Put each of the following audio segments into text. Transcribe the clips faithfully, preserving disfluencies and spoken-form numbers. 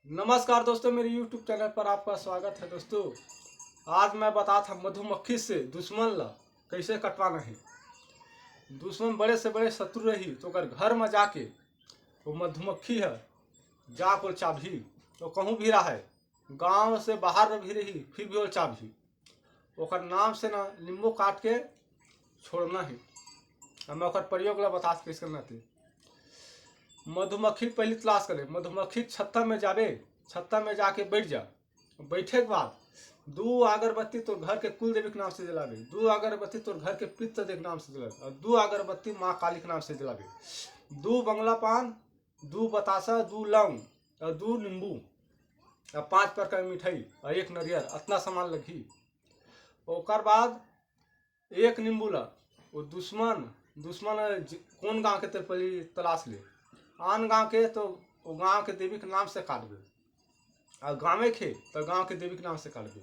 नमस्कार दोस्तों, मेरे YouTube चैनल पर आपका स्वागत है। दोस्तों, आज मैं बताथंव मधुमक्खी से दुश्मन ला कैसे कटवाना है। दुश्मन बड़े से बड़े शत्रु रही तो ओकर घर में जाके वो मधुमक्खी है, जाके ओला चाबही। तो कहूँ भी रहे, गांव से बाहर में भी रही, फिर भी ओला चाबही। ओकर नाम से ना नींबू काट के छोड़ना है। अब मैं ओकर प्रयोग ला बताथंव कैसे करना है। मधुमक्खी के पहली तलाश करे, मधुमक्खी के छत्ता में जाबे, छत्ता में जाके बैठ जा। बैठे के बाद दू अगरबत्ती तोर घर के कुल देवी के नाम से जलाबे, दू अगरबत्ती तोर घर के पितृ देवी के नाम से जलाबे, और दू अगरबत्ती माँ काली के नाम से जलाबे। दू बंगला पान, दू बतासा, दू लौंग, और दू नींबू, और पांच प्रकार के मिठाई, और एक नरियर, अतना सामान लगही। ओकर बाद एक नींबू ला वो दुश्मन, दुश्मन ज-, कौन गांव के तेला पहली तलाश ले, आन गांव के तो वो गांव के देवी के नाम से काटबे, और गांवे के तो गांव के देवी के नाम से काटबे।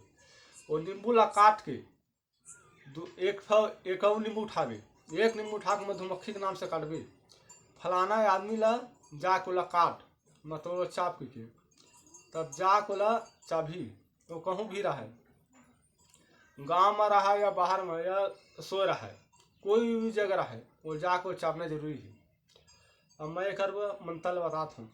वो नींबू ला काट के दू, एक ठो, एक अउ नींबू उठाबे, एक नींबू उठा के मधुमक्खी के नाम से काटबे। फलाना आदमी ला जाके ओला काट, मतलब ओला चाब के, तब जाके ओला चाबही। वो कहूँ भी रहे, गांव में रहे या बाहर में या सोए रहे, कोई भी जगह रहे, वो जाके ओला चाबना जरूरी है। अब मैं एकर मंत्र ला बताथंव।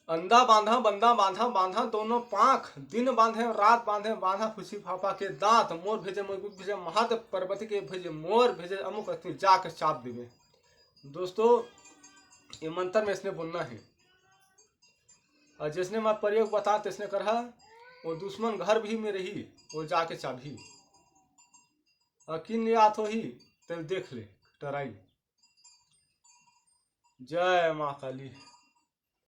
अंधा बांधा, बंदा बांधा, बांधा दोनों पांख, दिन बांधे, रात बांधे, बांधा फूसी फाफा के दांत, मोर भेजे, मोर भेजे, महादेव पार्वती के भेजे, मोर भेजे, अमुक अतिन जाके चाब देबे। दोस्तों, ये मंत्र में इसने बोलना है, और जैसने मैं प्रयोग बताथंव तैसने करहा। वो दुश्मन घर भी में रही, वो जाके चाबही। अकिन ले आत होही, तेला देख ले, टराई। जय माँ काली।